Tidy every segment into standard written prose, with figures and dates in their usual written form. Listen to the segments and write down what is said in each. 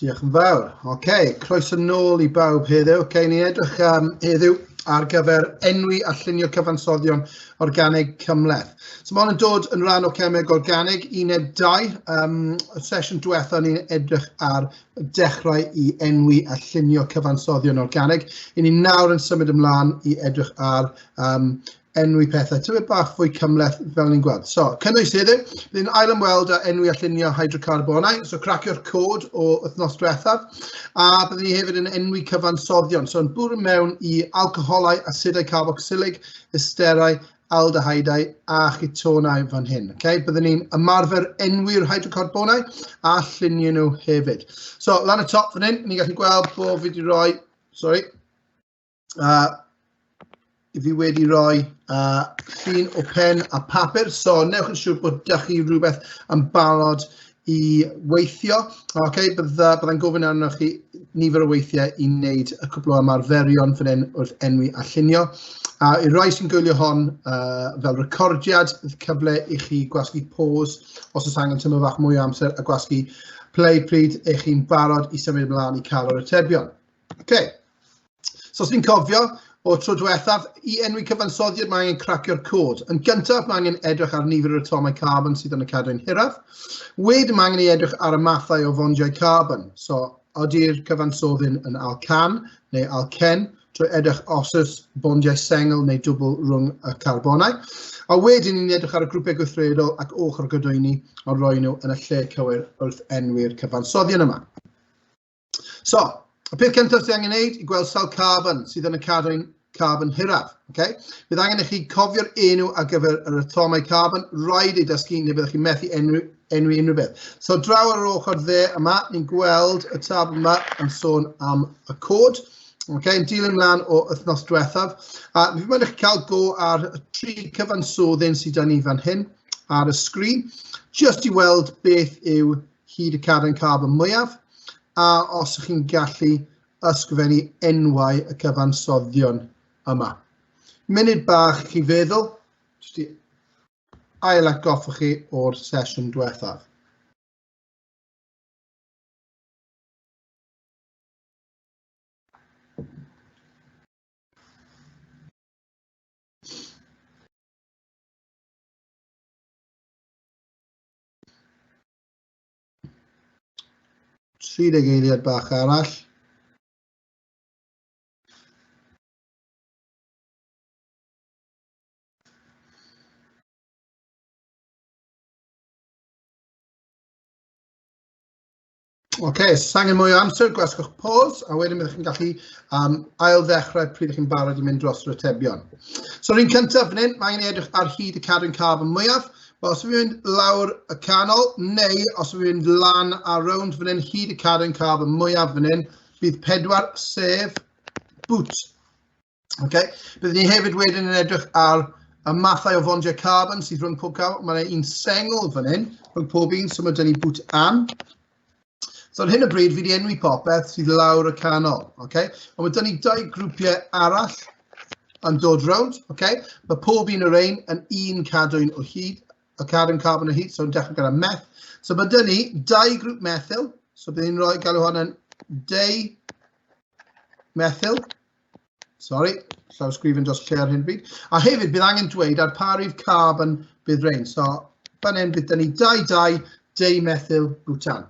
Diolch yn fawr. Oce, okay, croeso nôl i bawb heddiw. Oce, okay, ni'n edrych um, heddiw ar gyfer enwi a llunio cyfansoddion organig cymhleth. So mae hwn yn dod yn rhan o cemeg organig, uned 2. Um, y sesiwn diwetha ni'n edrych ar dechrau i enwi a llunio cyfansoddion organig. I ni nawr yn symud ymlaen i edrych ar um, enwi pethau tymed bach fwy cymhleth fel ni'n gweld. So, cynnwys heddiw, bydd ni'n ail ymweld â enwi a llunio hydrocarbonau, so cracio'r cod o wythnos diwethaf, a byddwn ni hefyd yn enwi cyfansoddion, so yn bwrw mewn i alcoholau, asidau carboxylig, esterau, aldehydeau a chetonau fan hyn. Okay? Byddwn ni'n ymarfer enwi'r hydrocarbonau a llunio nhw hefyd. So, lan y top fan hyn, ni'n gallu gweld bod fi wedi rhoi, sorry, fi wedi rhoi llun o pen a papur, so newch yn siŵr bod dych chi rhywbeth yn barod i weithio. Okay, byddai'n gofyn arnoch chi nifer o weithiau i wneud y cwpl o ymarferion fan hyn wrth enwi a llunio. A i rai sy'n gwylio hon fel recordiad, bydd cyfle i chi gwasgu pause os oes angen tymor bach mwy o amser a gwasgu play pryd eich chi'n barod i symud ymlaen i cael yr atebion. Okay. So os ni'n cofio, o tro diwethaf, i enwi cyfansoddiad mae angen cracio'r cod. Yn gyntaf, mae angen edrych ar nifer yr atomau carbon sydd yn y cadwyn hiraf. Wedyn mae angen i edrych ar y mathau o fondiau carbon. So, ydy'r cyfansoddyn yn alcan neu alcen, trwy edrych os oes bondiau sengl neu dwbl rhwng y carbonau. A wedyn ni'n edrych ar y grwpiau gweithredol ac ochr gadwyni a roi nhw yn y lle cywir wrth enwi'r cyfansoddion yma. So, y peth cyntaf sydd angen wneud i gweld sawl carbon sydd yn y cadwyn carbon hiraf. Okay? Bydd angen i chi cofio'r enw ar gyfer yr atomau carbon, rhaid ei dysgu neu byddwch chi'n methu enw, enwi unrhyw beth. So draw ar yr ochr dde yma, ni'n gweld y tab yma yn sôn am y cod. Okay, yn dilyn mlaen o wythnos diwethaf. A fi moyn i chi cael go ar y tri cyfansoddyn sydd 'da ni fan hyn ar y sgrin, just i weld beth yw hyd y cadwyn carbon mwyaf, a os ych chi'n gallu ysgrifennu enwau y cyfansoddion yma. Munud bach chi feddwl, jyst i ail atgoffa chi o'r sesiwn diwethaf. 30 eiliad bach arall. Oce, okay, so angen mwy o amser, gwasgwch pause, a wedyn byddwch chi'n gallu um, ail ddechrau pryd ydych chi'n barod i mynd dros yr atebion. So, yr un cyntaf fan hyn, mae angen i edrych ar hyd y cadwyn carbon mwyaf. Wel, os fi'n mynd lawr y canol, neu os fi'n mynd lan a rownd fan hyn, hyd y cadwyn carbon mwyaf fan hyn, bydd pedwar, sef boot. Okay. Byddwn ni hefyd wedyn yn edrych ar y mathau o fondiau carbon sydd rhwng pob carbon. Mae yna un sengl fan hyn, rhwng pob un, so mae dyn ni boot an. So ar hyn o bryd, fi wedi enwi popeth sydd lawr y canol. Okay? Ond mae dyn ni dau grwpiau arall yn dod rownd. Okay? Mae pob un o'r ein yn un cadwyn o hyd, y cadwyn carbon o hyd, so yn dechrau gyda meth. So mae dyn ni dau grwp methyl, so bydd ni'n rhoi galw hwn yn deu methyl. Sorry, llawsgrifen dros lle ar hyn bryd. A hefyd, bydd angen dweud ar pa rif carbon bydd rhain. So, fan hyn, bydd dyn ni 2, 2, deumethyl bwtan.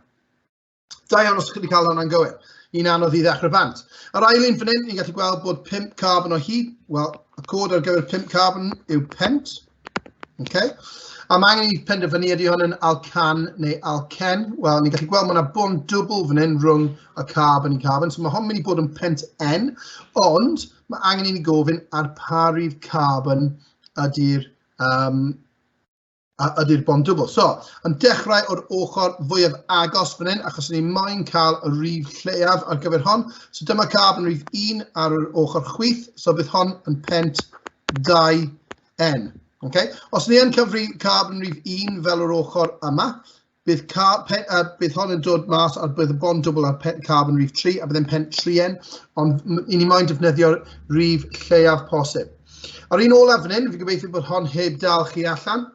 Da iawn os ydych chi wedi cael hwnna'n gywir. Un anodd i ddechrau bant. Yr ail un fan hyn, ni'n gallu gweld bod 5 carbon o hyd. Wel, y cod ar gyfer 5 carbon yw pent. Okay. A mae angen i penderfynu ydy hwn yn alcan neu alcen. Wel, ni'n gallu gweld mae yna bond dwbl fan hyn rhwng y carbon i carbon. So mae hon mynd i bod yn pent N, ond mae angen i ni gofyn ar pa rif carbon ydy'r um, ydy'r bond dwbl. So, yn dechrau o'r ochr fwyaf agos fan hyn, achos ni moyn cael y rif lleiaf ar gyfer hon. So dyma carbon rif 1 ar yr ochr chwith, so bydd hon yn pent 2 N. Okay? Os ni yn cyfri carbon rhif 1 fel yr ochr yma, bydd, car, pe, bydd hon yn dod mas a bydd y bond dwbl ar pen, carbon rhif 3 a bydd e'n pen 3N, ond i ni moyn defnyddio'r rhif lleiaf posib. A'r un olaf fan hyn, fi'n gobeithio bod hon heb dal chi allan.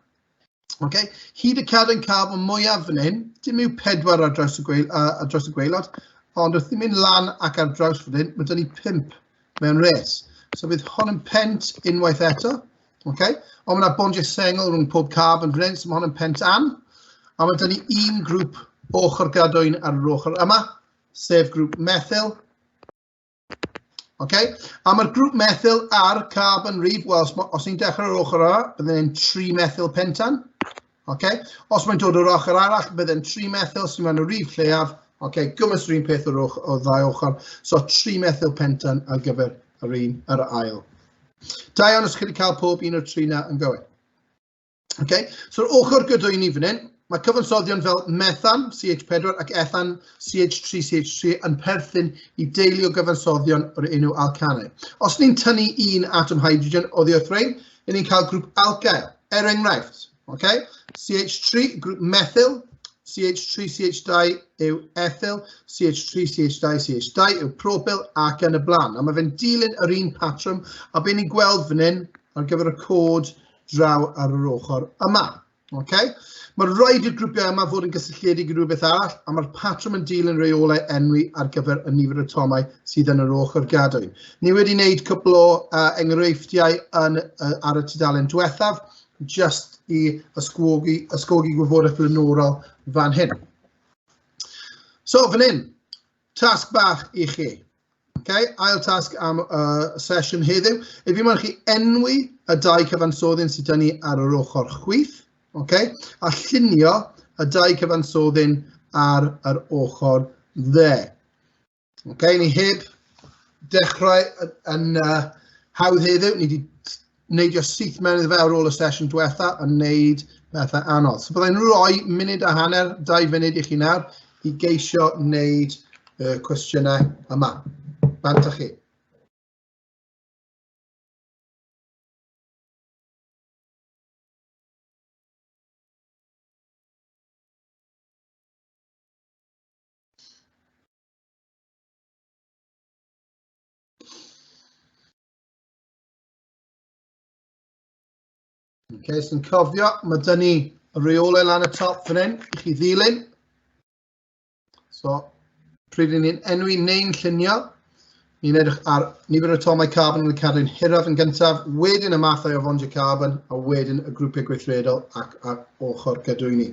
Okay? Hyd y cadwyn carbon mwyaf fan hyn, dim yw 4 ar draws y, gweil, ar draws y gwaelod, ond wrth i mynd lan ac ar draws fan hyn, mae dyn ni 5 mewn res. So bydd hon yn pent unwaith eto. Okay? Ond mae yna bondiau sengl rhwng pob carbon fan hyn, so mae hon yn pent an. A mae dyn ni un grŵp ochr gadwyn ar yr ochr yma, sef grŵp methyl. Okay? A mae'r grŵp methyl ar carbon rhif, wel, os, os ni'n dechrau o'r ochr yma, byddwn ni'n 3 methyl pentan. Okay? Os mae'n dod o'r ochr arall, byddwn 3 methyl sy'n mynd o'r rhif lleiaf. Okay? Gwmws yr un peth o'r, ochr, o'r ddau ochr. So 3 methyl pentan ar gyfer yr un yr ail. Da iawn os chi wedi cael pob un o'r tri na yn gywir. Okay? So'r ochr gydwyni fan hyn, mae cyfansoddion fel methan, CH4, ac ethan, CH3, CH3, yn perthyn i deulu o gyfansoddion o'r enw alcanau. Os ni'n tynnu un atom hydrogen oddi wrth rhain, ni'n cael grŵp alkyl, er enghraifft. Okay? CH3, grŵp methyl, CH3, CH2 yw ethyl, CH3, CH2, CH2 yw propyl ac yn y blaen. A mae fe'n dilyn yr un patrwm, a be ni'n gweld fan hyn ar gyfer y cod draw ar yr ochr yma. Okay? Mae rhaid i'r grwpiau yma fod yn gysylltiedig i rhywbeth arall, a mae'r patrwm yn dilyn reolau enwi ar gyfer y nifer o atomau sydd yn yr ochr gadwyn. Ni wedi wneud cwpl o enghreifftiau yn, ar y tudalen diwethaf, just i ysgogi, ysgogi gwybodaeth flaenorol fan hyn. So, fan hyn, tasg bach i chi. Okay, ail tasg am y sesiwn heddiw. I fi moyn chi enwi y dau cyfansoddyn sydd dyn ni ar yr ochr chwith, okay, a llunio y dau cyfansoddyn ar yr ochr dde. Okay, ni heb dechrau yn hawdd heddiw, ni wedi neidio syth mewn iddo fe ar ôl y sesiwn diwetha a wneud pethau anodd. So byddai'n rhoi munud a hanner, 2 funud i chi nawr i geisio wneud y cwestiynau yma. Bant â chi. Okay, so yn cofio, mae dyn ni y reolau lan y top fan hyn i chi ddilyn. So, pryd ni'n enwi neu'n llunio, ni'n edrych ar nifer o atomau carbon yn y cadwyn hiraf yn gyntaf, wedyn y mathau o fondiau carbon, a wedyn y grwpiau gweithredol ac ar ochr gadwyni.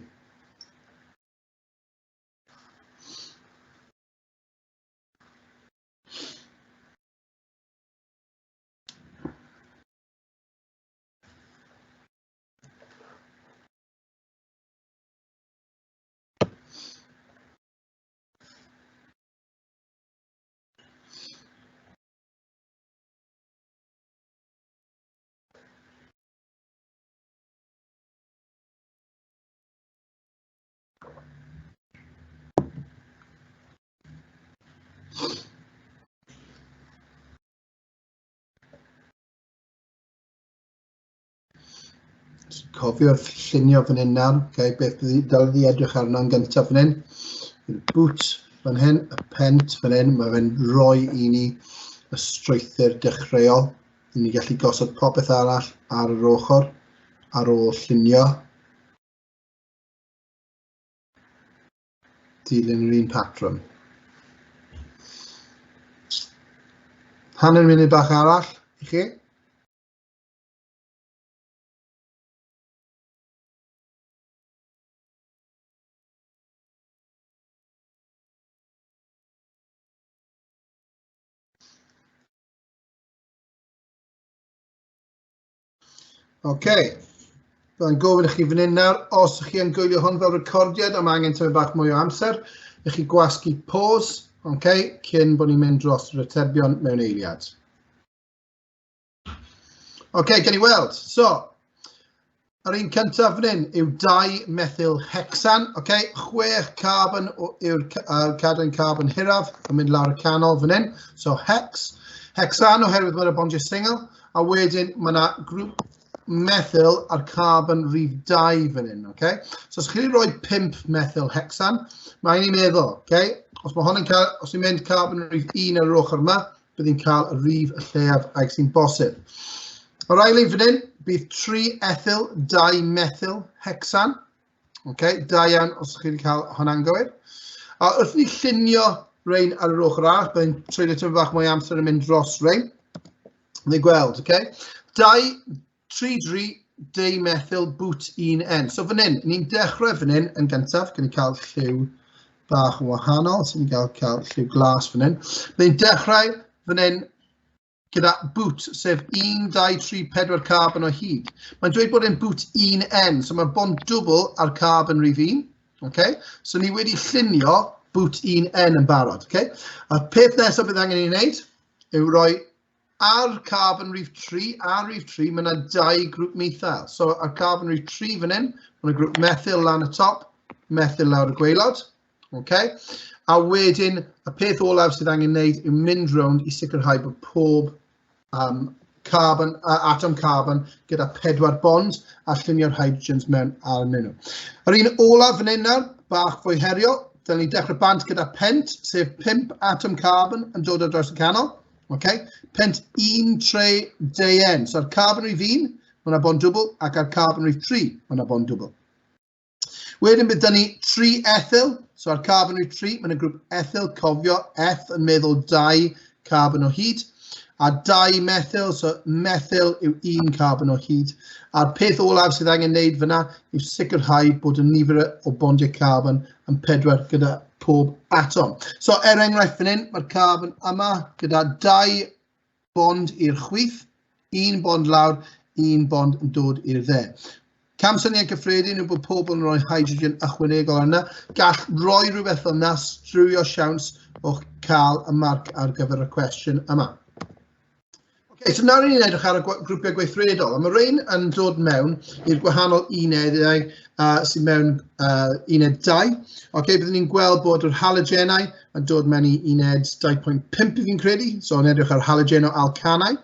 Cofio'r llunio fan hyn nawr, okay, beth dylai ni edrych arno yn gyntaf fan hyn. Y but fan hyn, y pent fan hyn, mae fe'n rhoi i ni y strwythur dechreuol. Ni'n gallu gosod popeth arall ar yr ochr ar ôl llunio. Dilyn yr un patrwm. Hanner munud bach arall i chi. OK. Byddai'n gofyn i chi fan hyn nawr, os ych chi yn gwylio hwn fel recordiad a mae angen tyfu bach mwy o amser, i chi gwasgu pause, OK, cyn bod ni'n mynd dros yr atebion mewn eiliad. OK, gen i weld. So, yr un cyntaf fan hyn yw 2 methyl hexan. OK, 6 carbon yw'r cadwyn carbon hiraf yn mynd lawr y canol fan hyn. So hex. Hexan oherwydd mae'n y bondiau sengl. A wedyn mae yna grŵp methyl ar carbon rhif 2 fan hyn. Okay? So os chi'n rhoi 5 methyl hexan, mae'n i'n meddwl, okay? Os mae hon yn cael, os ni'n mynd carbon rhif 1 ar yr ochr yma, bydd hi'n cael y rhif y lleiaf ag sy'n bosib. Yr ail un fan hyn, bydd 3 ethyl, 2 methyl hexan. Okay, da iawn os ydych chi wedi cael hwnna'n gywir. A wrth ni llunio rein ar yr ochr arall, byddai'n treulio tipyn bach mwy amser yn mynd dros rein. Ni'n gweld, okay? 2, 3, 3, dimethyl but 1N. So fan hyn, ni'n dechrau fan hyn yn gyntaf, gan i cael lliw bach yn wahanol, so ni'n cael lliw glas fan hyn. Ni'n dechrau fan hyn gyda but, sef 1, 2, 3, 4 carbon o hyd. Mae'n dweud bod e'n but 1N, so mae'n bond dwbl ar carbon rhif 1. Okay? So ni wedi llunio but 1N yn barod. Okay? A peth nesaf bydd angen i ni wneud yw roi ar carbon rhif 3, ar rhif 3, mae yna dau grŵp methyl. So ar carbon rhif 3 fan hyn, mae yna grŵp methyl lan y top, methyl lawr y gwaelod. Okay? A wedyn, y peth olaf sydd angen wneud yw mynd rownd i sicrhau bod pob carbon, atom carbon gyda 4 bond a llunio'r hydrogens mewn arnyn nhw. Yr un olaf fan hyn nawr, bach fwy heriol, dylen ni dechrau bant gyda pent, sef 5 atom carbon yn dod ar draws y canol. Okay? Pent 1, 3, DN. So ar carbon rhif 1, mae yna bond dwbl, ac ar carbon rhif 3, mae yna bond dwbl. Wedyn bydd dyn ni 3 ethyl, so ar carbon rhif 3, mae yna grŵp ethyl, cofio, eth yn meddwl 2 carbon o hyd, a 2 methyl, so methyl yw 1 carbon o hyd. A'r peth olaf sydd angen wneud fyna yw sicrhau bod y nifer o bondiau carbon yn 4 gyda pob atom. So er enghraifft fan hyn, mae'r carbon yma gyda 2 bond i'r chwith, 1 bond lawr, 1 bond yn dod i'r dde. Camsyniad cyffredin yw bod pobl yn rhoi hydrogen ychwanegol arna. Gall roi rhywbeth fel 'na strywio siawns o'ch cael y marc ar gyfer y cwestiwn yma. Okay, so nawr ni'n edrych ar y grwpiau gweithredol, a mae rhain yn dod mewn i'r gwahanol unedau sydd mewn uned 2. Okay, byddwn ni'n gweld bod yr halogenau yn dod mewn i uned 2.5 i fi'n credu, so yn edrych ar halogen o alcanau.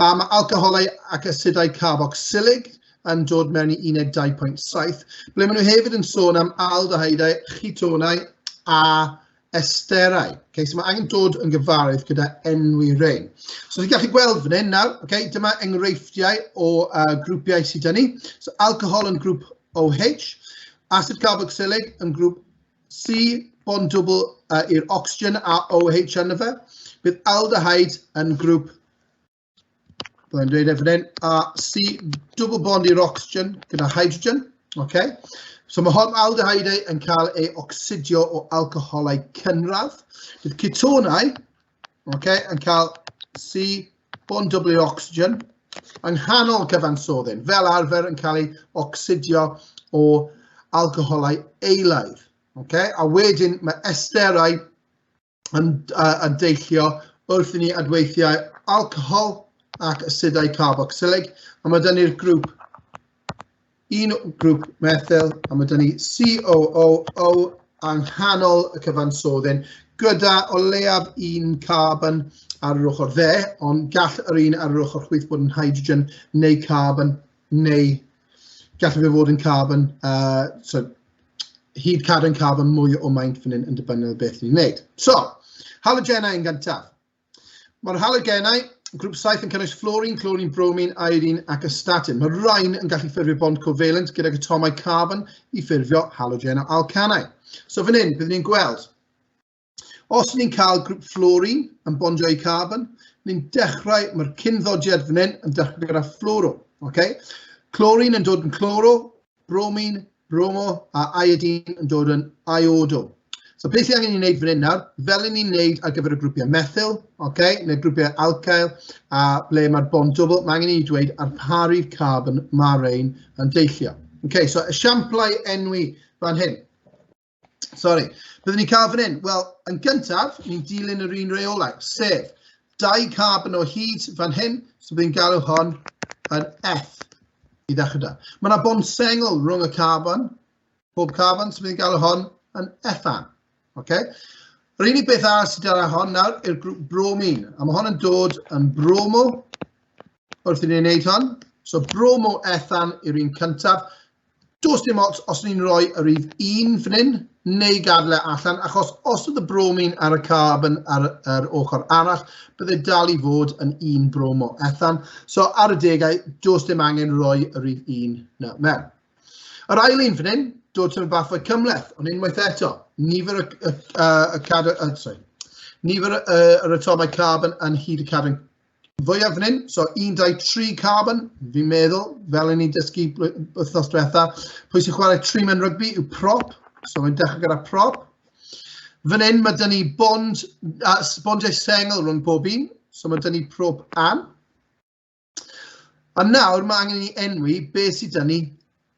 Mae alcoholau ac asidau carboxylig yn dod mewn i uned 2.7, ble maen nhw hefyd yn sôn am aldehydeau, chetonau a esterau. Okay, so mae angen dod yn gyfarwydd gyda enwi rhain. So chi'n gallu gweld fan hyn nawr, okay, dyma enghreifftiau o grwpiau sydd 'da ni. So alcohol yn grŵp OH, acid carboxylig yn grŵp C, bond dwbl i'r oxygen a OH arno fe. Bydd aldehyde yn grŵp, byddai'n dweud e fan hyn, a C double bond i'r oxygen gyda hydrogen. Okay. So mae hon aldehyde yn cael ei ocsidio o alcoholau cynradd. Bydd cetonau, okay, yn cael C bond double i'r oxygen yng nghanol cyfansoddyn, fel arfer yn cael ei ocsidio o alcoholau eilaidd. Okay. A wedyn mae esterau yn deillio wrth i ni adweithiau alcohol ac asidau carboxylig, a mae dyn ni'r grŵp, un grŵp methyl, a mae dyn ni COOO yng nghanol y cyfansoddyn, gyda o leiaf un carbon ar yr ochr dde, ond gall yr un ar yr ochr chwith bod yn hydrogen neu carbon, neu gall fe fod yn carbon, so hyd cadwyn carbon mwy o maint fan hyn yn dibynnu ar beth ni'n wneud. So, halogenau yn gyntaf. Mae'r halogenau, grŵp 7 yn cynnwys fluorine, chlorine, bromine, iodine ac astatin. Mae rhain yn gallu ffurfio bond covalent gydag atomau carbon i ffurfio halogenau alcanau. So fan hyn, byddwn ni'n gweld, os ni'n cael grŵp fluorine yn bondio i carbon, ni'n dechrau, mae'r cynddodiad fan hyn yn dechrau gyda fluoro. Okay? Chlorine yn dod yn chloro, bromine, bromo a iodine yn dod yn iodo. So beth sydd angen i ni wneud fan hyn nawr, fel i ni'n wneud ar gyfer y grwpiau methyl, okay, neu grwpiau alkyl, a ble mae'r bond dwbl, mae angen i ni dweud ar pa rif carbon mae rhain yn deillio. Okay, so esiamplau enwi fan hyn. Sorry, byddwn ni'n cael fan hyn? Wel, yn gyntaf, ni'n dilyn yr un reolau, sef 2 carbon o hyd fan hyn, so byddwn ni'n galw hon yn F i ddechrau da. Mae yna bond sengl rhwng y carbon, pob carbon, so byddwn ni'n galw hon yn ethan. Okay? Yr unig beth arall sydd ar hon nawr yw'r grŵp bromine, a mae hon yn dod yn bromo wrth i ni wneud hon. So bromoethan yw'r un cyntaf. Does dim ots os ni'n rhoi y rhif 1 fan hyn, neu gadael e allan, achos os oedd y bromin ar y carbon ar yr ochr arall, bydde dal i fod yn 1 bromo ethan. So ar y degau, does dim angen rhoi y rhif 1 na mewn. Yr ail un fan hyn, dod tymed bach fwy cymhleth, ond unwaith eto, nifer y, y, y, y, y, sorry, nifer y, yr atomau carbon yn hyd y carbon fwyaf fan hyn, so 1, 2, 3 carbon, fi'n meddwl, fel i ni dysgu wythnos diwetha, pwy sy'n chwarae 3 mewn rygbi yw prop, so mae'n dechrau gyda prop. Fan hyn mae dyn ni bond, bondiau sengl rhwng pob un, so mae dyn ni prop an. A nawr mae angen i ni enwi beth sydd dyn ni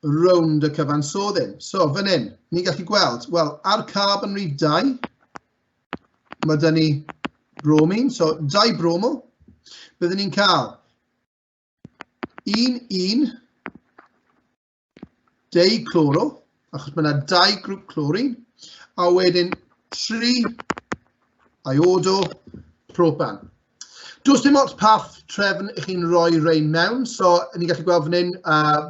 rownd y cyfansoddyn. So fan hyn, ni'n gallu gweld, wel, ar carbon rhif 2, mae dyn ni bromine, so 2 bromo. Byddwn ni'n cael 1, 1, dichloro, achos mae yna 2 grŵp clorin, a wedyn 3 iodo propan. Does dim ots pa trefn i chi'n rhoi rhain mewn, so ni'n gallu gweld fan hyn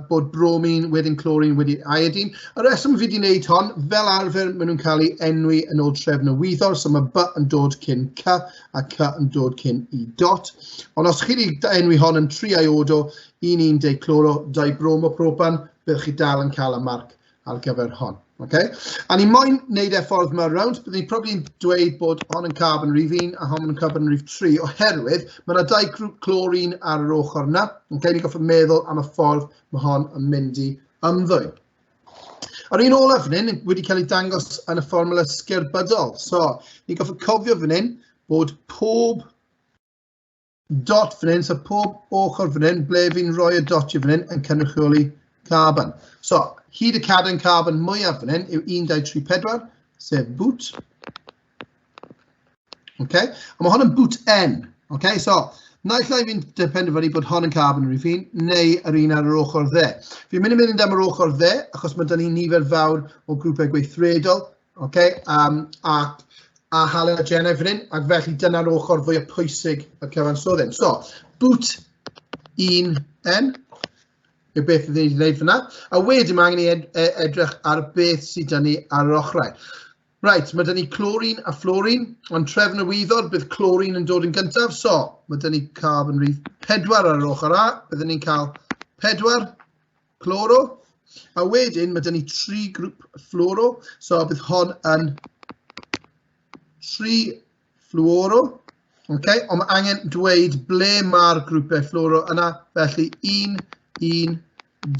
bod bromine, wedyn chlorine, wedyn iodine. Y reswm fi wedi wneud hon, fel arfer maen nhw'n cael ei enwi yn ôl trefn y wyddor, so mae B yn dod cyn C a C yn dod cyn I dot. Ond os chi wedi enwi hon yn 3 iodo, 1 1 dichloro, 2 bromopropan, byddwch chi dal yn cael y marc ar gyfer hon. Okay? A ni moyn wneud e ffordd yma rownd, byddwn ni'n probably dweud bod hon yn carbon rhif 1 a hon yn carbon rhif 3, oherwydd mae yna 2 grŵp clorin ar yr ochr yna. Okay? Ni'n gorfod meddwl am y ffordd mae hon yn mynd i ymddwyn. A'r un olaf fan hyn wedi cael ei dangos yn y fformwla sgerbydol. So, ni'n gorfod cofio fan hyn bod pob dot fan hyn, so pob ochr fan hyn, ble fi'n rhoi y dotiau fan hyn yn cynrychioli carbon. So, hyd y cadwyn carbon mwyaf fan hyn yw 1, 2, 3, 4, sef but. Okay? A mae hon yn but N. Okay? So, naill ai fi'n penderfynu bod hon yn carbon rhif 1, neu yr un ar yr ochr dde. Fi'n mynd i mynd am yr ochr dde, achos mae dyn ni nifer fawr o grwpau gweithredol, okay? A halogenau fan hyn, ac felly dyna'r ochr fwyaf pwysig y cyfansoddyn. So, but 1N yw beth ydyn ni'n gwneud fyna. A wedyn mae angen i edrych ar beth sydd dyn ni ar yr ochrau. Right, mae dyn ni clorin a fluorine, ond trefn y wyddor, bydd clorin yn dod yn gyntaf. So, mae dyn ni carbon rhif 4 ar yr ochr A, byddwn ni'n cael 4 chloro, a wedyn mae dyn ni 3 grŵp fluoro, so bydd hon yn 3 fluoro, okay? Ond mae angen dweud ble mae'r grwpau fluoro yna, felly 1, 1,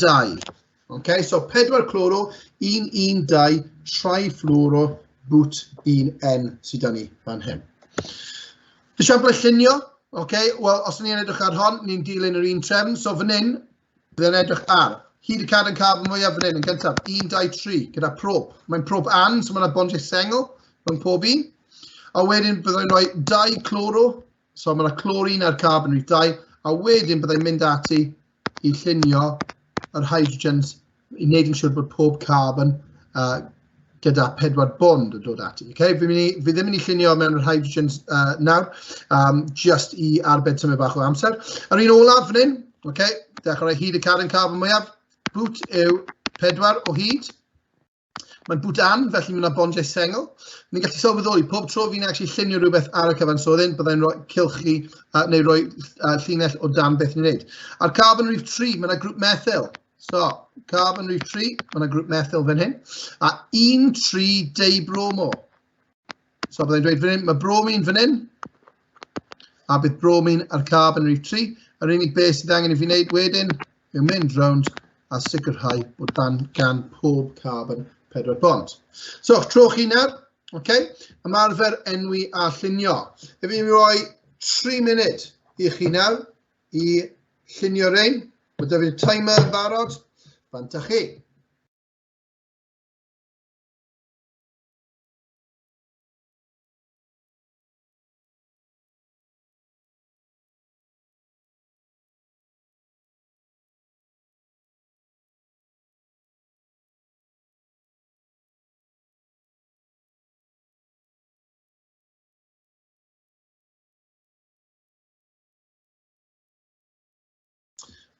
2. Okay? So 4 chloro, 1, 1, 2, trifluoro, but 1N sydd dyn ni fan hyn. Esiamplau llunio, okay? Wel, os ni'n edrych ar hon, ni'n dilyn yr un trefn, so fan hyn, byddai'n edrych ar hyd y cadwyn carbon mwyaf fan hyn yn gyntaf, 1, 2, 3, gyda prop. Mae'n prop an, so mae yna bondiau sengl rhwng pob un. A wedyn byddai'n rhoi 2 chloro, so mae yna clorin ar carbon rhif 2, a wedyn byddai'n mynd ati i llunio yr hydrogens i wneud yn siŵr bod pob carbon gyda 4 bond yn dod ati. Okay? Fi ddim yn mynd i llunio mewn yr hydrogens nawr, just i arbed tymed bach o amser. Yr un olaf fan hyn, okay, dechrau hyd y cadwyn carbon mwyaf, but yw 4 o hyd. Mae'n but an, felly mae yna bondiau sengl. Ni'n gallu sylweddoli, pob tro fi'n actually llunio rhywbeth ar y cyfansoddyn, byddai'n rhoi cylchu neu rhoi llinell o dan beth ni'n gwneud. Ar carbon rhif 3, mae yna grŵp methyl. So, carbon rhif 3, mae yna grŵp methyl fan hyn. A 1, 3, dibromo. So, byddai'n dweud fan hyn, mae bromine fan hyn, a bydd bromine ar carbon rhif 3. Yr unig beth sydd angen i fi wneud wedyn yw mynd rownd a sicrhau bod gan pob carbon 4 bond. So, tro chi nawr, okay? Ymarfer enwi a llunio. Fe fi'n rhoi 3 munud i chi nawr i llunio rhain. Mae da fi'r timer yn barod. Bant â chi.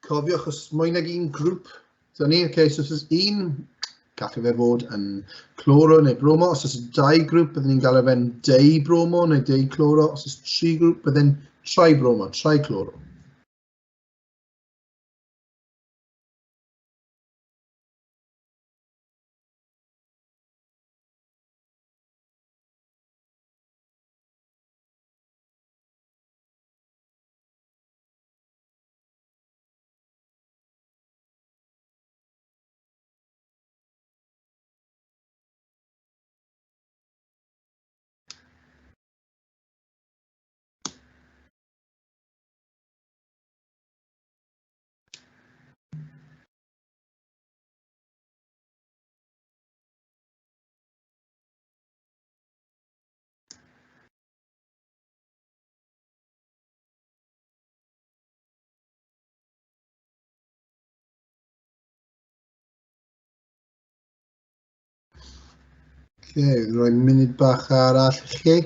Cofiwch, os mwy nag un grŵp So ni, okay, so os oes un, gallai fe fod yn cloro neu bromo. Os oes dau grŵp, byddwn ni'n galw fe'n deubromo neu deucloro. Os oes tri grŵp, byddai'n tribromo, trichloro. Okay, rhoi munud bach arall i chi.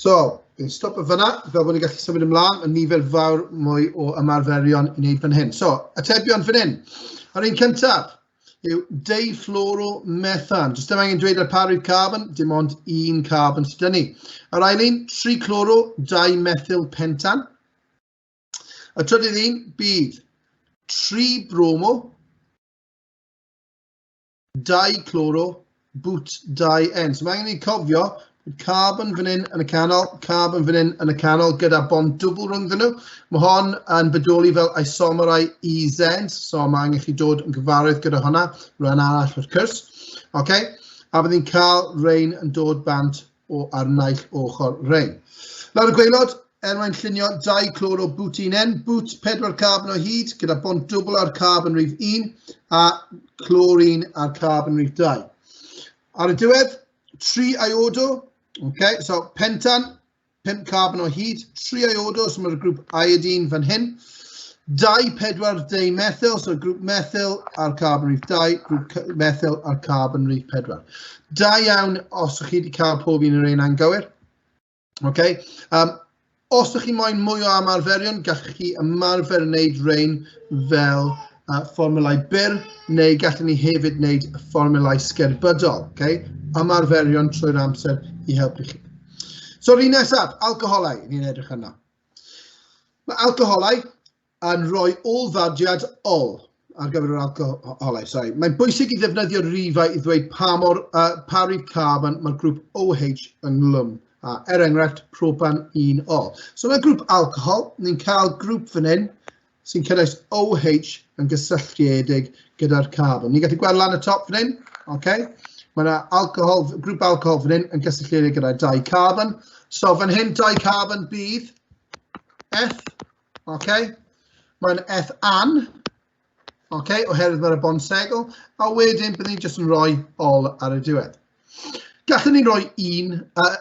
So, fi'n stopio fyna, fel bod ni'n gallu symud ymlaen, y nifer fawr mwy o ymarferion i wneud fan hyn. So, atebion fan hyn. Yr un cyntaf yw deifluoromethan. Does dim angen dweud ar pa rif carbon, dim ond un carbon sydd 'da ni. Yr ail un, trichloro dimethylpentan. Y trydydd un, bydd tribromo dichloro but di-N. So mae angen i ni cofio bod carbon fan hyn yn y canol, carbon fan hyn yn y canol gyda bond dwbl rhyngddyn nhw. Mae hon yn bodoli fel isomerau EZ, so mae angen chi dod yn gyfarwydd gyda hwnna, rhan arall o'r cwrs. Okay? A bydd ni'n cael rhain yn dod bant o ar naill ochr rhain. Lawr y gwaelod, er mwyn llunio dichlorobutene, but pedwar carbon o hyd, gyda bond dwbl ar carbon rhif 1 a chlorine ar carbon rhif 2. Ar y diwedd, 3 iodo, okay, so pentan, 5 carbon o hyd, 3 iodo, so mae'r grŵp iodine fan hyn. 2 4 dimethyl, so grŵp methyl ar carbon rhif 2, grŵp methyl ar carbon rhif 4. Da iawn os ydych chi wedi cael pob un o'r ein anghywir. Okay. Os ydych chi moyn mwy o ymarferion, gallwch chi ymarfer wneud rhain fel fformulau byr, neu gallwn ni hefyd wneud fformulau sgerbydol. Okay? Ymarferion trwy'r amser i helpu chi. So, yr un nesaf, alcoholau, ni'n edrych yna. Mae alcoholau yn rhoi ôl-ddadiad ol ar gyfer yr alcoholau. Sorry. Mae'n bwysig i ddefnyddio rifau i ddweud pa mor pa rif carbon mae'r grŵp OH ynghlwm. Er enghraifft, propan 1 ol. So yn y grŵp alcohol, ni'n cael grŵp fan hyn sy'n cynnwys OH yn gysylltiedig gyda'r carbon. Ni'n gallu gweld lan y top fan hyn, okay? Mae yna alcohol, grŵp alcohol fan hyn yn gysylltiedig gyda dau carbon. So fan hyn, dau carbon bydd F, okay? Mae'n F an, okay, oherwydd mae'r bond segl, a wedyn byddwn ni jyst yn rhoi ol ar y diwedd. Gallwn ni roi un,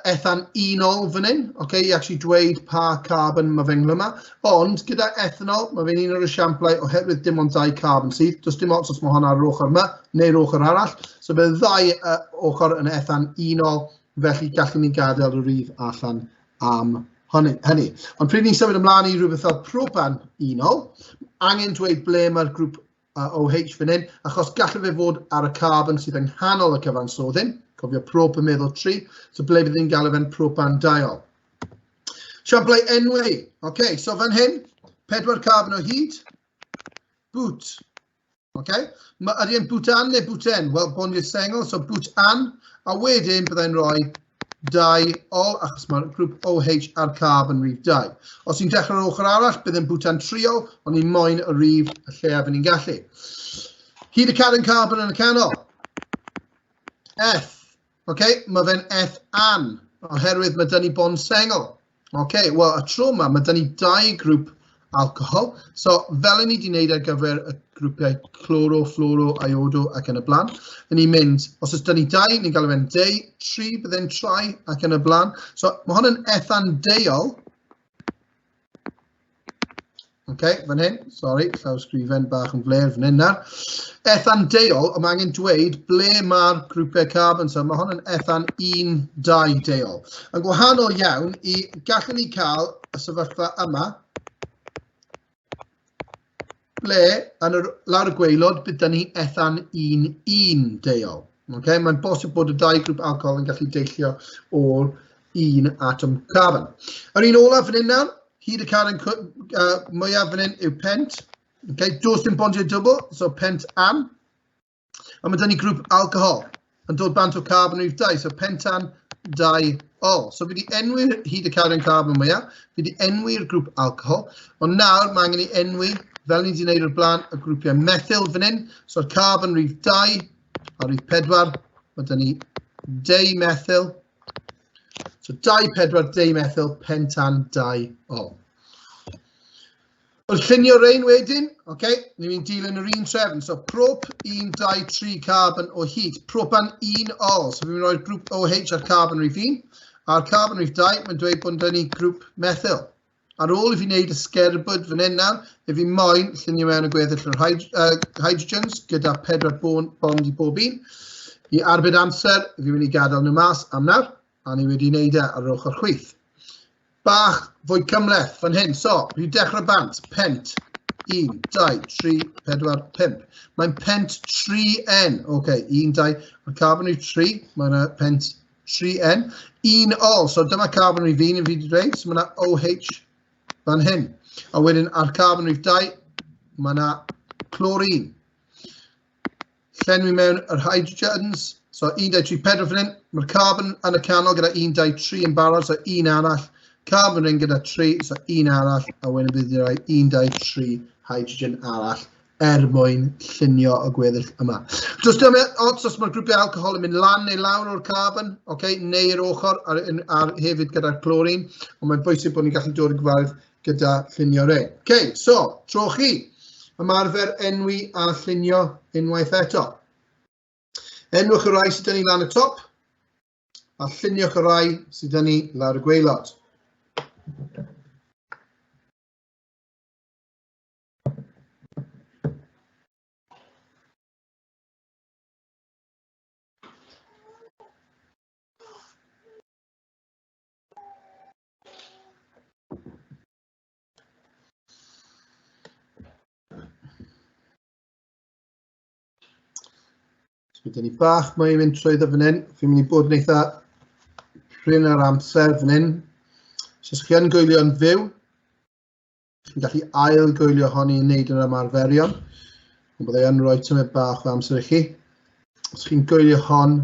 ethan unol fan hyn, okay, i actually dweud pa carbon mae fe'n yma, ond gyda ethanol, mae fe'n un o'r esiamplau oherwydd dim ond dau carbon sydd, does dim ots os mae hwnna ar yr ochr yma neu'r ochr arall, so bydd ddau ochr yn ethan unol, felly gallwn ni gadael y rif allan am hynny. Ond pryd ni'n symud ymlaen i rhywbeth fel propan unol, angen dweud ble mae'r grŵp OH fan hyn, achos gallai fe fod ar y carbon sydd yng nghanol y cyfansoddyn, cofio prop yn meddwl 3, so ble bydd ni'n galw fe'n propan diol. Siamplau enwi, okay, so fan hyn, pedwar carbon o hyd, but, okay. Ydy e'n butan neu buten? Wel, bondiau sengl, so butan, a wedyn byddai'n rhoi dau ol, achos mae'r grŵp OH ar carbon rhif 2. Os ni'n dechrau'r ochr arall, bydd yn bwtan triol, ond ni'n moyn y rhif y lleiaf ni'n gallu. Hyd y cadwyn carbon yn y canol. F. Okay, mae fe'n F an, oherwydd mae dyn ni bond sengl. Okay, wel, y tro yma, mae dyn ni dau grŵp alcohol. So, fel ni wedi wneud ar gyfer y grwpiau chloro, fluoro, iodo ac yn y blaen, ni'n mynd, os oes dyn ni 2, ni'n galw fe'n deu, 3 byddai'n tri ac yn y blaen. So, mae hwn yn ethandeuol. OK, fan hyn, sori, llawsgrifen bach yn fler fan hyn nawr. Ethandeuol, ond mae angen dweud ble mae'r grwpiau carbon, so mae hwn yn ethan 1, 2 deol. Yn gwahanol iawn i gallwn ni cael y sefyllfa yma, ble yn yr, lawr y gwaelod bydd ni ethan 1, 1 deol. Okay? Mae'n bosib bod y dau grŵp alcohol yn gallu deillio o'r un atom carbon. Yr un olaf fan hyn nawr, hyd y carbon mwyaf fan hyn yw pent. Okay? Does dim bondiau dwbl, so pent an. A mae dyn ni grŵp alcohol yn dod bant o carbon rhif 2, so pentan 2 ol. So fi wedi enwi'r hyd y carbon carbon mwyaf, fi wedi enwi'r grŵp alcohol, ond nawr mae angen i enwi, fel ni wedi gwneud o'r blaen, y grwpiau methyl fan hyn. So'r carbon rhif 2 a rhif 4, mae dyn ni deumethyl. So 2, 4, deumethyl, pentan 2 ol. Wrth llunio rein wedyn, okay, ni'n mynd dilyn yr un trefn. So prop 1, 2, 3 carbon o hyd. Propan 1 ol. So fi'n rhoi'r grŵp OH ar carbon rhif 1. A'r carbon rhif 2, mae'n dweud bod ni grŵp methyl. Ar ôl i fi wneud y sgerbwd fan hyn nawr, i fi moyn llunio mewn y gweddill o'r hydrogens gyda 4 bond i bob un. I arbed amser, fi'n mynd i gadael nhw mas am nawr, a ni wedi wneud e ar yr ochr chwith. Bach fwy cymhleth fan hyn. So, fi dechrau bant, pent, 1, 2, 3, 4, 5. Mae'n pent 3N. OK, 1, 2, mae'r carbon yw 3, mae'n pent 3N. 1 ol, so dyma carbon rhif 1 yn fi wedi dweud, so mae yna OH fan hyn. A wedyn ar carbon rhif 2, mae yna chlorine. Llenwi mewn yr hydrogens, so 1, 2, 3, 4 fan hyn. Mae'r carbon yn y canol gyda 1, 2, 3 yn barod, so un arall. Carbon ring gyda 3, so un arall, a wedyn bydd rhoi 1, 2, 3 hydrogen arall er mwyn llunio y gweddill yma. Does dim ots os mae'r grwpiau alcohol yn mynd lan neu lawr o'r carbon, okay, neu'r ochr ar hefyd gyda'r chlorine, ond mae'n bwysig bod ni'n gallu dod i gyfarwydd gyda llunio rei. Okay, so, tro chi. Ymarfer enwi a llunio unwaith eto. Enwch y rai sydd 'da ni lan y top, a lluniwch y rai sydd 'da ni lawr y gwaelod. So, dyn ni bach mwy i mynd trwyddo fan hyn. Fi'n mynd i bod yn eitha prin ar amser fan hyn. So, os chi yn gwylio'n fyw, chi'n gallu ail gwylio hon i wneud yr ymarferion. Ond byddai yn rhoi tymed bach o amser i chi. Os chi'n gwylio hon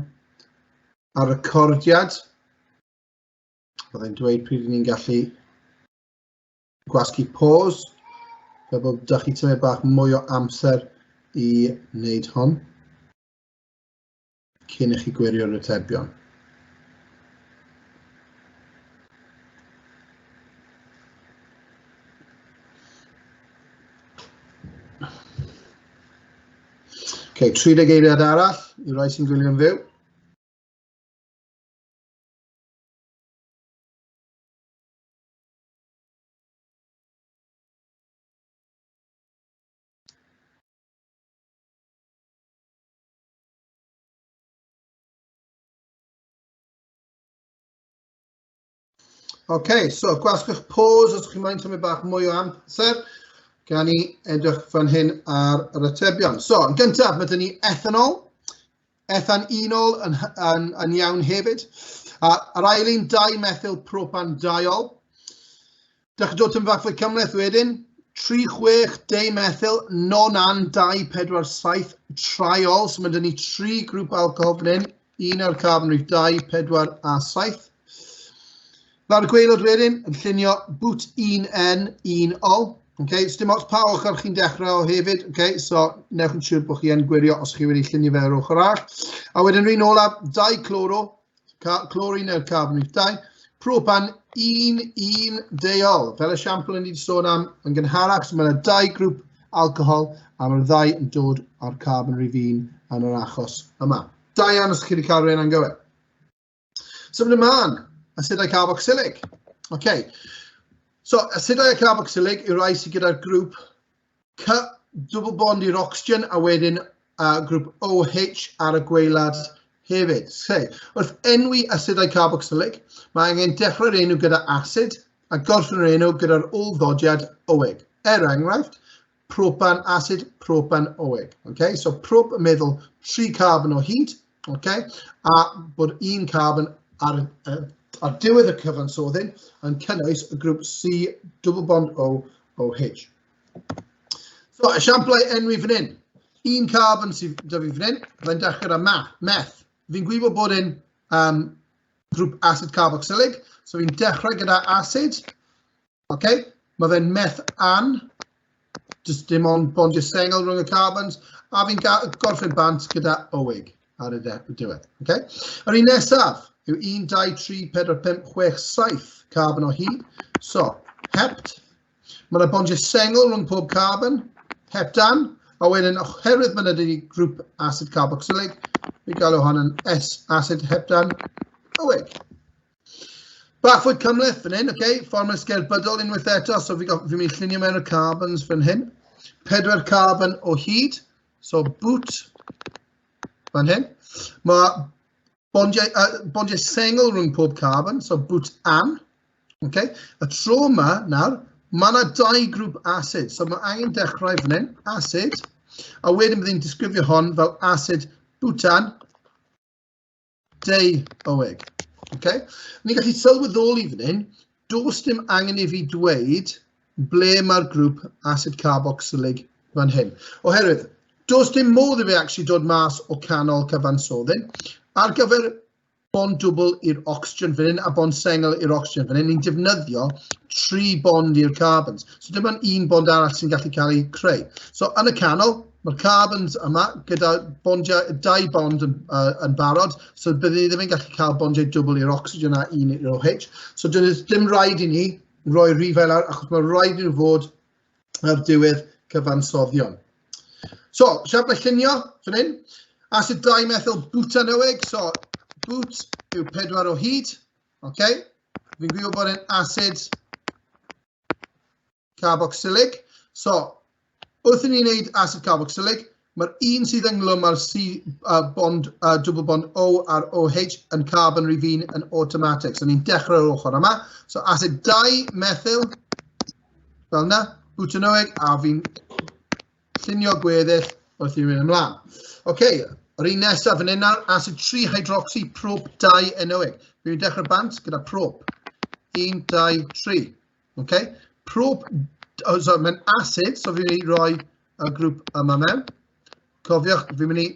ar recordiad, byddai'n dweud pryd ni'n gallu gwasgu pause, fel bod da chi tymed bach mwy o amser i wneud hon cyn i chi gwirio'r atebion. Okay, 30 eiliad arall i rai sy'n gwylio'n fyw. OK, so gwasgwch pause os ydych chi'n moyn symud bach mwy o amser. Gan ni edrych fan hyn ar yr atebion. So, yn gyntaf, mae dyn ni ethanol. Ethan unol yn, yn, yn iawn hefyd. A, yr ail un, dimethyl propan diol. Dechrau dod yn fach fwy cymhleth wedyn. 3, 6, dimethyl, nonan, 2, 4, 7, triol. So mae dyn ni tri grŵp alcohol fan hyn. Un ar carbon rhif 2, 4 a 7. Lawr y gwaelod wedyn, yn llunio boot 1N, 1 ol. Okay, so dim ots pa ochr chi'n dechrau o hefyd, okay, so newch yn siŵr bod chi yn gwirio os chi wedi llunio fe ar ochr arall. A wedyn rhan olaf, 2 chloro, chlorine ar carbon rhif 2, Propan 1,1 deuol. Fel esiampl ni wedi sôn am yn gynharach, so mae yna dau grŵp alcohol a mae'r ddau yn dod o'r carbon rhif 1 yn yr achos yma. Da iawn os chi wedi cael rhain anghywir. Symud ymlaen, asidau carboxylig. Okay. So, asidau carboxylig yw rai sydd gyda'r grŵp C double bond i'r oxygen a wedyn grŵp OH ar y gwaelod hefyd. So, wrth enwi asidau carboxylig, mae angen dechrau'r enw gyda acid a gorffen yr enw gyda'r ôl-ddodiad oig. Er enghraifft, propan acid, propan oig. Okay? So prop yn meddwl 3 carbon o hyd, okay? A bod un carbon ar diwedd y cyfansoddyn yn cynnwys y grŵp C double bond O OH. So, esiamplau enwi fan hyn. Un carbon sydd 'da fi fan hyn, byddai'n dechrau gyda meth. Fi'n gwybod bod e'n grŵp acid carboxylig, so fi'n dechrau gyda acid. Okay? Mae fe'n meth an, just dim ond bondio sengl rhwng y carbons, a fi'n gorffen bant gyda oig ar y diwedd. Okay? Yr un nesaf yw 1, 2, 3, 4, 5, 6, 7 carbon o hyd. So, hept. Mae yna bondio sengl rhwng pob carbon, heptan, a wedyn oherwydd mae yna wedi grŵp acid carboxylig, fi galw hon yn S acid heptan oig. Bach fwy cymhleth fan hyn, okay? Fformula sgerbydol unwaith eto, so fi'n mynd i llunio mewn y carbons fan hyn. 4 carbon o hyd, so boot fan hyn. Mae bondiau sengl rhwng pob carbon, so boot an. Okay? Y tro yma nawr, mae yna 2 grŵp acid, so mae angen dechrau fan hyn, acid, a wedyn bydd ni'n disgrifio hon fel acid butan deuoig. Okay? Ni'n gallu sylweddoli fan hyn, does dim angen i fi dweud ble mae'r grŵp acid carboxylig fan hyn. Oherwydd, does dim modd i fi actually dod mas o canol cyfansoddyn. Ar gyfer bond dwbl i'r oxygen fan hyn a bond sengl i'r oxygen fan hyn, ni'n defnyddio 3 bond i'r carbons. So dim ond un bond arall sy'n gallu cael ei creu. So yn y canol, mae'r carbons yma gyda bondiau, 2 bond yn barod, so byddwn ni ddim yn gallu cael bondiau dwbl i'r oxygen a un i'r OH. So does dim rhaid i ni roi rhifau lawr, achos mae rhaid i nhw fod ar diwedd cyfansoddion. So, siapau llunio fan hyn. Acid dimethyl butanoig, so but yw 4 o hyd. Okay. Fi'n gwybod bod e'n acid carboxylig. So, wrth i ni wneud acid carboxylig, mae'r un sydd ynglwm â'r C bond, double bond O a'r OH yn carbon rhif 1 yn automatic. So, ni'n dechrau'r ochr yma. So, acid dimethyl, fel yna, butanoig, a fi'n llunio gweddill wrth i mi fynd ymlaen. OK, yr un nesaf yn hyn nawr, acid 3 hydroxy prop 2 enoic. Fi'n dechrau bant gyda prop. 1, 2, 3. OK, prop, oh, so mae'n acid, so fi'n mynd i roi y grŵp yma mewn. Cofiwch, fi'n mynd i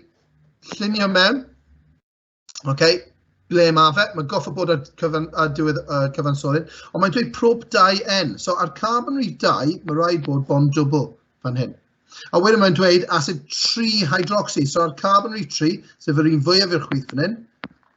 llunio mewn. OK, ble mae fe? Mae'n goffo bod ar diwedd cyfansoddyn. Ond mae'n dweud prop 2N. So ar carbon rhif 2, mae rhaid bod bond dwbl fan hyn. A wedyn mae'n dweud acid 3 hydroxy. So ar carbon rhif 3, sef yr un fwyaf i'r chwith fan hyn,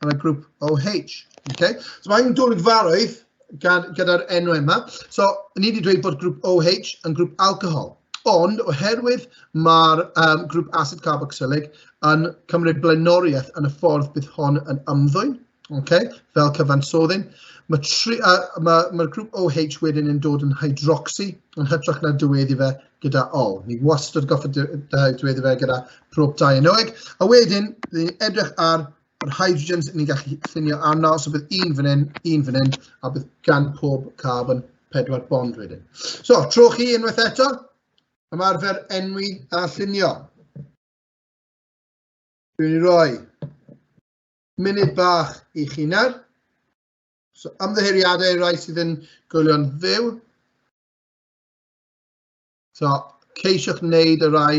mae'n grŵp OH. Okay? So mae'n dod yn gyfarwydd gyda'r enw yma. So ni wedi dweud bod grŵp OH yn grŵp alcohol. Ond oherwydd mae'r grŵp acid carboxylig yn cymryd blaenoriaeth yn y ffordd bydd hon yn ymddwyn, okay, fel cyfansoddyn, mae'r grŵp OH wedyn yn dod yn hydroxy yn hytrach na diweddu fe gyda ol. Ni wastad goffa diweddu fe gyda prop dienoig. A wedyn, ni'n edrych ar yr hydrogens ni'n gallu llunio arno, so bydd un fan hyn, un fan hyn, a bydd gan pob carbon 4 bond wedyn. So, tro chi unwaith eto, ymarfer enwi a llunio. Dwi'n i roi munud bach i chi nawr. So, ymddiheuriadau i rai sydd yn gwylio'n fyw. So, ceisiwch wneud y rai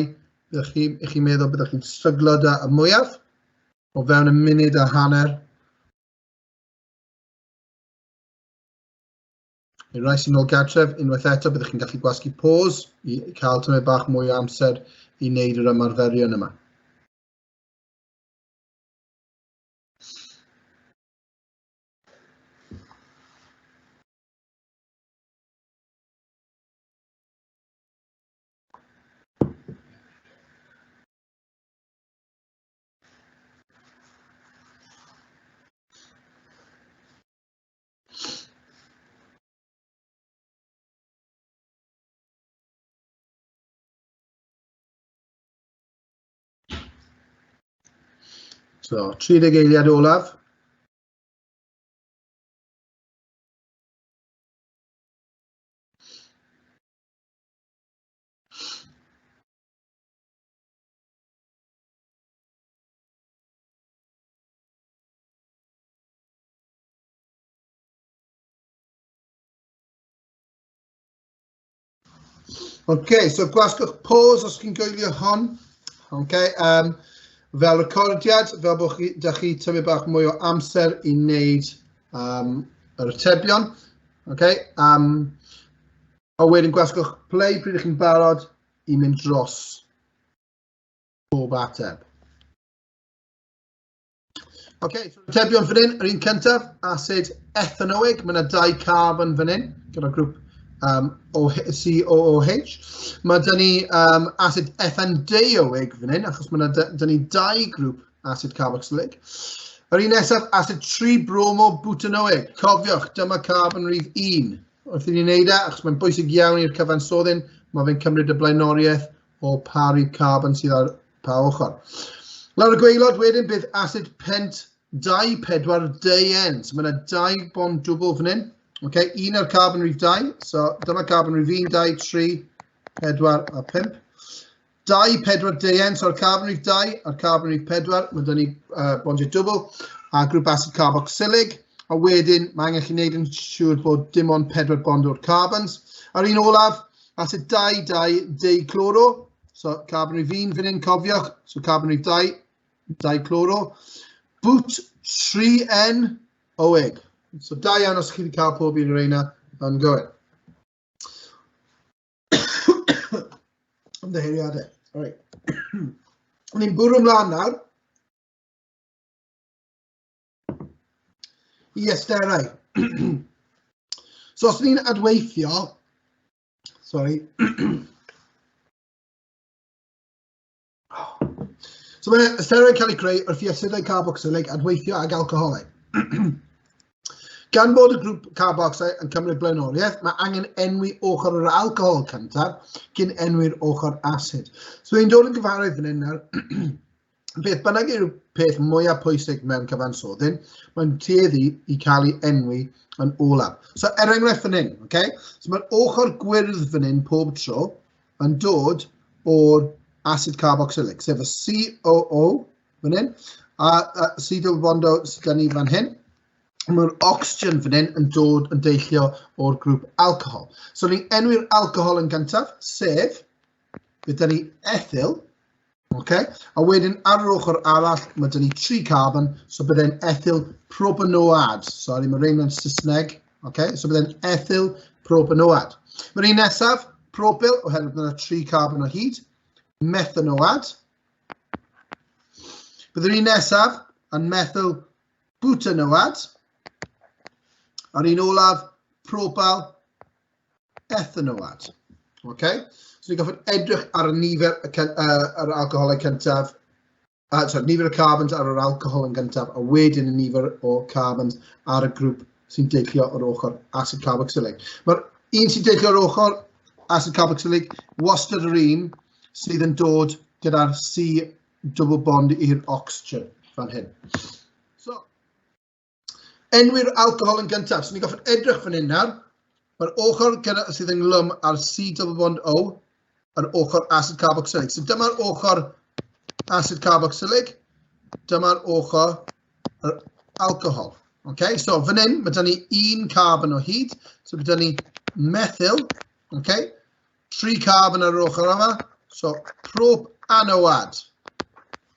byddwch chi, i chi'n meddwl byddwch chi'n stryglo da y mwyaf o fewn y munud a hanner. I rai sy'n ôl gartref, unwaith eto byddwch chi'n gallu gwasgu pause i cael tymed bach mwy o amser i wneud yr ymarferion yma. So, 30 eiliad olaf. OK, so gwasgwch pause os chi'n gwylio hon. OK, fel recordiad, fel bod chi, da chi tymud bach mwy o amser i wneud yr atebion. OK, a wedyn gwasgwch play pryd ych chi'n barod i mynd dros bob ateb. OK, so atebion fan hyn, yr un cyntaf, asid ethanoig, mae yna 2 carbon fan hyn, gyda grŵp COOH. Mae dyn ni asid ethandeoig fan hyn, achos mae yna dyn ni 2 grŵp asid carboxylig. Yr un nesaf, asid 3-bromobutanoig. Cofiwch, dyma carbon rhif 1. Wrth i ni wneud e, achos mae'n bwysig iawn i'r cyfansoddyn, mae fe'n cymryd y blaenoriaeth o paru carbon sydd ar pa ochr. Lawr y gwaelod wedyn bydd asid pent 2, 4, dien. So mae yna 2 bond dwbl fan hyn. Okay, un ar carbon rhif 2. So dyma carbon rhif 1, 2, 3, 4 a 5. 2, 4, dien. So ar carbon rhif 2, ar carbon rhif 4, mae dyn ni bondiau dwbl a grŵp asid carboxylig. A wedyn mae angen chi wneud yn siŵr bod dim ond 4 bond o'r carbons. A'r un olaf, asid 2, 2, dichloro. So carbon rhif 1 fan hyn, cofiwch. So carbon rhif 2, dichloro. But 3N oeg. So da iawn os chi wedi cael pob un o'r reina yn gywir. Ymddiheuriadau. Right. Ni'n bwrw ymlaen nawr i esterau. So os ni'n adweithio, sorry. So mae esterau'n cael eu creu wrth i asidau carboxylig adweithio ag alcoholau. Gan bod y grŵp carboxau yn cymryd blaenoriaeth, mae angen enwi ochr yr alcohol cyntaf cyn enwi'r ochr asid. So ni'n dod yn gyfarwydd fan hyn nawr. Beth bynnag yw'r peth mwyaf pwysig mewn cyfansoddyn, mae'n tueddu i cael ei enwi yn olaf. So er enghraifft fan hyn, okay? So mae'r ochr gwyrdd fan hyn pob tro yn dod o'r acid carboxylic, sef y COO fan hyn, a C double bond O sydd gen i fan hyn. Mae'r oxygen fan hyn yn dod yn deillio o'r grŵp alcohol. So ni'n enwi'r alcohol yn gyntaf, sef, bydd ni ethyl, okay? A wedyn ar yr ochr arall, mae dyn ni 3 carbon, so byddai'n ethyl propanoad. Sorry, mae rhain mewn Saesneg, okay? So byddai'n ethyl propanoad. Mae'r un nesaf, propyl, oherwydd mae yna 3 carbon o hyd, methanoad. Bydd yr un nesaf yn methyl butanoad. A'r un olaf, propyl ethanoad. Okay? So ni'n gorfod edrych ar y nifer yr alcoholau cyntaf, sorry, nifer y carbons ar yr alcohol yn gyntaf, a wedyn y nifer o carbons ar y grŵp sy'n deillio o'r ochr acid carboxylic. Mae'r un sy'n deillio o'r ochr acid carboxylic wastad yr un sydd yn dod gyda'r C double bond i'r oxygen fan hyn. So, enwi'r alcohol yn gyntaf. So ni'n gorfod edrych fan hyn nawr. Mae'r ochr gyda, sydd ynglwm ar C double bond O, yr ochr acid carboxylic. So dyma'r ochr acid carboxylic, dyma'r ochr yr alcohol. Okay, so fan hyn, mae dyn ni 1 carbon o hyd, so mae dyn ni methyl, okay, 3 carbon ar yr ochr yma, so propanoad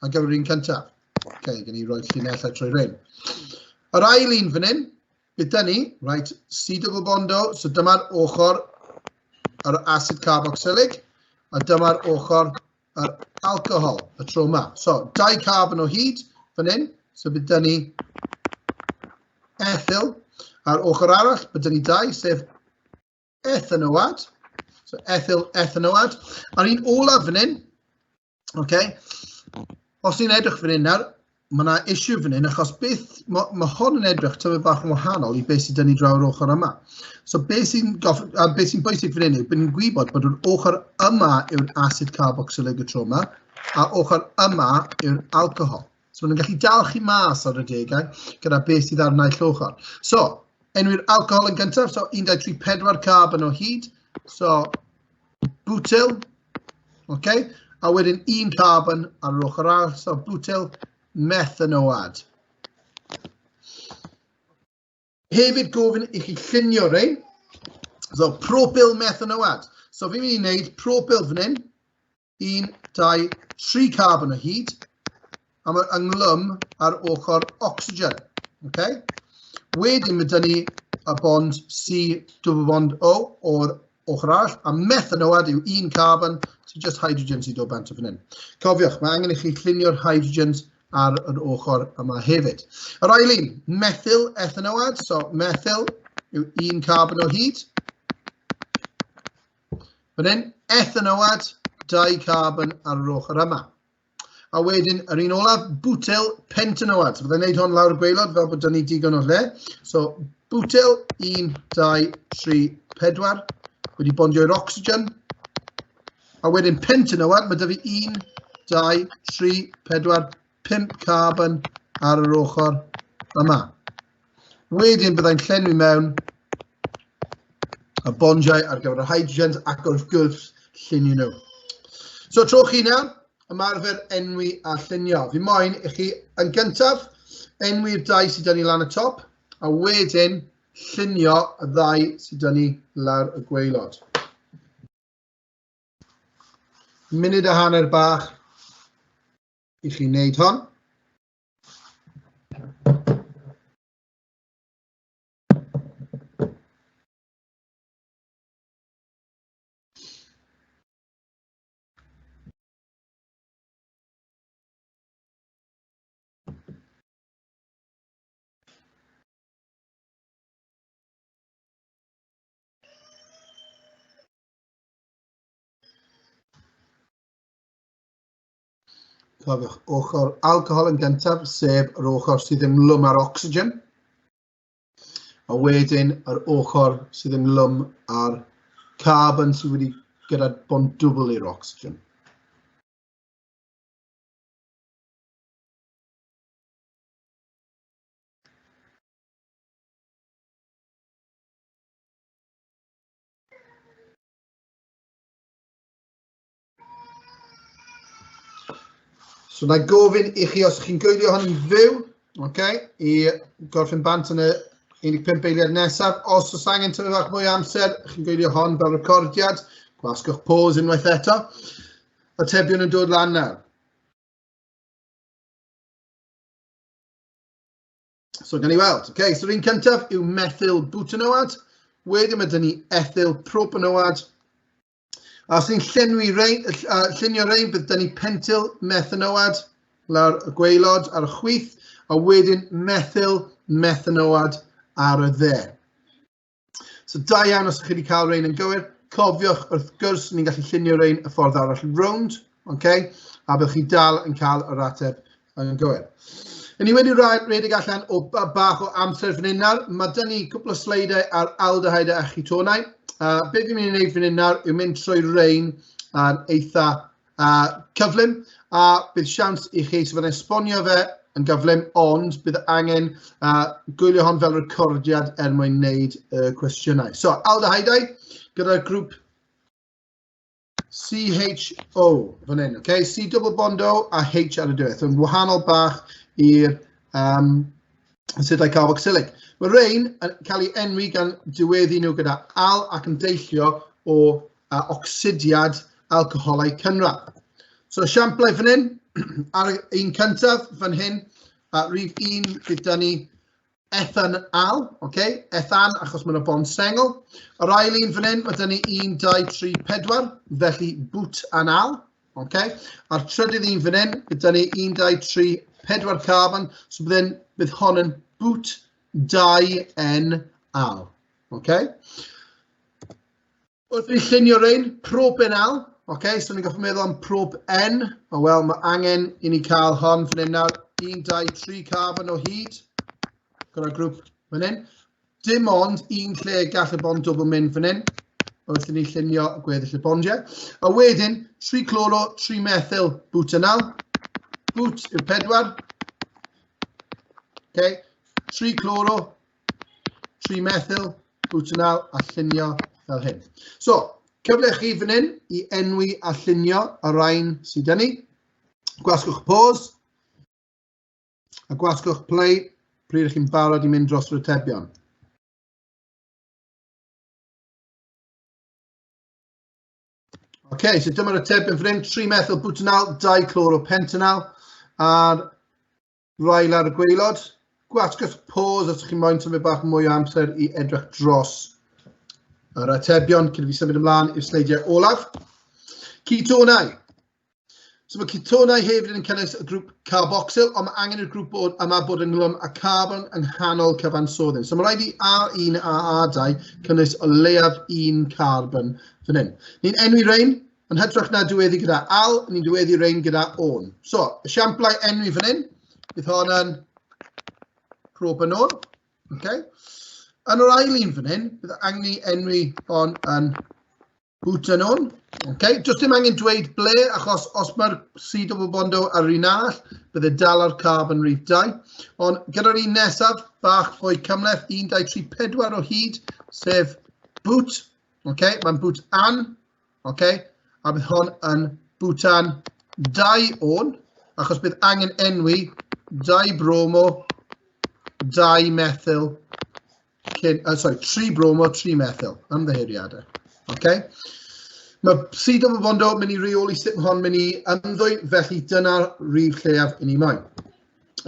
ar gyfer yr un cyntaf. Okay, gen i roi llinellau trwy rhain. Yr ail un fan hyn, bydd dyn ni, right, C double bond O, so dyma'r ochr yr acid carboxylic, a dyma'r ochr yr alcohol, y tro yma. So, 2 carbon o hyd fan hyn, so bydd dyn ni ethyl, a'r ochr arall, bydd dyn ni 2, sef ethanoad, so ethyl ethanoad. A'r un olaf fan hyn, okay, os ni'n edrych fan hyn nawr, mae yna issue fan hyn, achos beth, mae hon yn edrych tymed bach yn wahanol i beth sydd dyn ni draw yr ochr yma. So beth sy'n beth sy'n bwysig fan hyn yw, bod ni'n gwybod bod yr ochr yma yw'r acid carboxylic y tro yma, a ochr yma yw'r alcohol. So maen nhw'n gallu dal chi mas ar y degau gyda beth sydd ar naill ochr. So, enwi'r alcohol yn gyntaf, so 1, 2, 3, 4 carbon o hyd. So, butyl, okay? A wedyn un carbon ar yr ochr arall, so butyl methanoad. Hefyd gofyn i chi llunio rhain. So, propyl methanoad. So, fi'n mynd i wneud propyl fan hyn. 1, 2, 3 carbon o hyd, a mae ynglwm ar ochr ocsigen. Okay? Wedyn mae dyn ni y bond C double bond O o'r ochr arall, a methanoad yw un carbon, so just hydrogen sy'n dod bant o fan hyn. Cofiwch, mae angen i chi llunio'r hydrogens ar yr ochr yma hefyd. Yr ail un, methyl ethanoad, so methyl yw un carbon o hyd. Fan hyn, ethanoad, 2 carbon ar yr ochr yma. A wedyn, yr un olaf, butyl pentanoad. So, byddai'n gwneud hwn lawr y gwaelod fel bod dyn ni digon o lle. So, butyl, 1, 2, 3, 4, wedi bondio i'r oxygen. A wedyn pentanoad, mae dy fi 1, 2, 3, 4, 5 carbon ar yr ochr yma. Wedyn byddai'n llenwi mewn y bondiau ar gyfer y hydrogens ac wrth gwrs llunio nhw. So tro chi nawr, ymarfer enwi a llunio. Fi moyn i chi yn gyntaf enwi'r dau sydd dyn ni lan y top, a wedyn llunio y ddau sydd dyn ni lawr y gwaelod. Munud a hanner bach i chi wneud hon. Cofiwch, ochr alcohol yn gyntaf, sef yr ochr sydd ynglwm â'r ocsigen. A wedyn yr ochr sydd ynglwm â'r carbon sydd wedi gyda bond dwbl i'r ocsigen. So na gofyn i chi os chi'n gwylio hwn yn fyw, okay, i gorffen bant yn y 15 eiliad nesaf. Os oes angen tymor bach mwy o amser, chi'n gwylio hon fel recordiad, gwasgwch pause unwaith eto. Atebion yn dod lan nawr. So gan i weld. Okay, so un cyntaf yw methyl butanoad. Wedyn mae dyn ni ethyl propanoad. A os ni'n llenwi rein, llunio rein, bydd dyn ni pentyl methanoad lawr y gwaelod ar y chwith, a wedyn methyl methanoad ar y dde. So da iawn os ydych chi wedi cael rein yn gywir. Cofiwch wrth gwrs, ni'n gallu llunio rein y ffordd arall rownd, okay? A byddwch chi dal yn cael yr ateb yn gywir. Yn ni wedi rhedeg allan o bach o amser fan hyn nawr. Mae dyn ni cwpl o sleidau ar aldehyde a chetonau. Be fi'n mynd i wneud fan hyn nawr yw mynd trwy rein yn eitha cyflym, a bydd siawns i chi, so fyddai'n esbonio fe yn gyflym, ond bydd angen gwylio hon fel recordiad er mwyn wneud y cwestiynau. So, aldehyde gyda'r grŵp CHO fan hyn, okay? C double bond O a H ar y diwedd. So, yn wahanol bach i'r asidau carboxylic. Mae rhain yn cael ei enwi gan diweddu nhw gyda al ac yn deillio o ocsidiad alcoholau cynradd. So, esiamplau fan hyn, ar y un cyntaf fan hyn, rhif 1 bydd dyn ni ethanal, okay? Ethan, achos mae'n bond sengl. Yr ail un fan hyn, mae dyn ni 1, 2, 3, 4, felly butanal, okay? A'r trydydd un fan hyn, bydd dyn ni 1, 2, 3, 4 carbon, so bydd, bydd hon yn but 2N al, okay? Wrth i ni llunio rein, propenal, okay, so ni'n goffi meddwl am prop N, o wel, mae angen i ni cael hon fan hyn nawr, 1, 2, 3 carbon o hyd, gyda'r grŵp fan hyn. Dim ond un lle gall y bond dwbl mynd fan hyn, wrth i ni llunio gweddill y bondiau. A wedyn, 3 chloro, 3 methyl butanal. But yw 4. Okay? 3 chloro, 3 methyl, butanal a llunio fel hyn. So, cyfle chi fan hyn i enwi a llunio y rhain sydd dyn ni. Gwasgwch pause a gwasgwch play pryd ych chi'n barod i mynd dros yr atebion. OK, so dyma'r atebion fan hyn. 3 methyl butanal, 2 chloropentanal, a'r rai lawr y gwaelod. Gwasgwch pause os ydych chi'n moyn symud bach mwy o amser i edrych dros yr atebion cyn i fi symud ymlaen i'r sleidiau olaf. Ketonau. So mae ketonau hefyd yn cynnwys y grŵp carboxyl, ond mae angen i'r grŵp bod yma bod ynglwm â carbon yng nghanol cyfansoddyn. So mae rhaid i A1 a A2 cynnwys o leiaf un carbon fan hyn. Ni'n enwi rein, yn hytrach na diweddu gyda al, ni'n diweddu rein gyda on. So, esiamplau enwi fan hyn, bydd hon yn propanol. Okay. Yn yr ail un fan hyn, bydd angen i enwi hon yn Butanone. Okay. Does dim angen dweud ble, achos os mae'r C double bond O ar un arall, bydde dal ar carbon rhif 2. Ond gyda'r un nesaf, bach fwy cymhleth, 1, 2, 3, 4 o hyd, sef boot. Okay. Mae'n boot an. Okay. A bydd hon yn butan 2 on, achos bydd angen enwi 2 bromo, 2 methyl, cyn, sorry, 3 bromo, 3 methyl, ymddiheuriadau. Okay? Mae C double bond O mynd i reoli sut mae hon mynd i ymddwy, felly dyna'r rif lleiaf i ni moyn.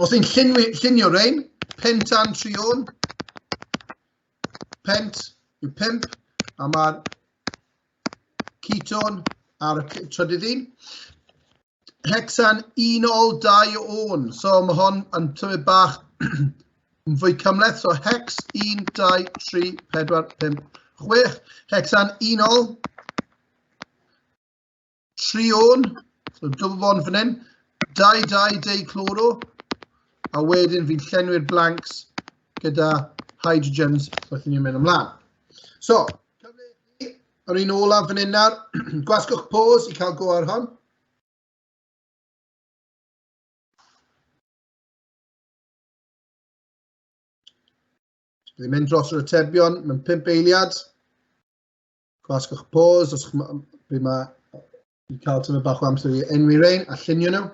Os ni'n llunio rein, pentan trion, pent yw 5, a mae'r keton ar y trydydd un. Hexan unol dau o'n. So mae hon yn tyfu bach yn fwy cymhleth. So hex 1, 2, 3, 4, 5, 6. Hexan unol. 3 o'n. So double bond fan hyn. 2, 2, deichloro. A wedyn fi'n llenwi'r blanks gyda hydrogens wrth i ni'n mynd ymlaen. So, cyfle i chi, yr un olaf fan hyn nawr. Gwasgwch pause i cael go ar hon. Bydd mynd dros yr atebion mewn 5 eiliad. Gwasgwch pause os bydd mae i cael tyfu bach o amser i enwi rein a llunio nhw.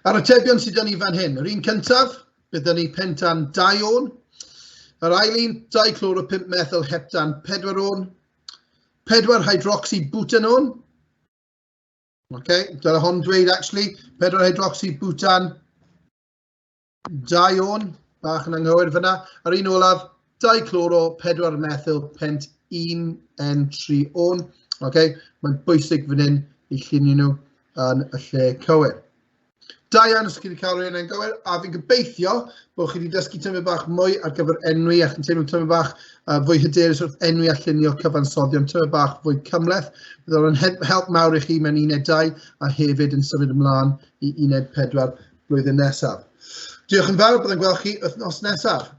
A'r atebion sydd 'da ni fan hyn, yr un cyntaf, bydd 'da ni pentan 2 o'n. Yr ail un, 2 chloro 5 methyl heptan 4 o'n. 4 hydroxy butanone. Okay, dyna hon dweud actually, 4 hydroxy butan 2 o'n, bach yn anghywir fyna. A'r un olaf, 2 chloro 4 methyl pent 1 N 3 o'n. Okay, mae'n bwysig fan hyn i llunio nhw yn y lle cywir. Da iawn os chi wedi cael rhywun yn gywir, a fi'n gobeithio bod chi wedi dysgu tymed bach mwy ar gyfer enwi a chi'n teimlo tymed bach fwy hyderus wrth enwi a llunio cyfansoddion, tymed bach fwy cymhleth. Bydd o'n help mawr i chi mewn uned 2 a hefyd yn symud ymlaen i uned 4 blwyddyn nesaf. Diolch yn fawr, byddai'n gweld chi wythnos nesaf.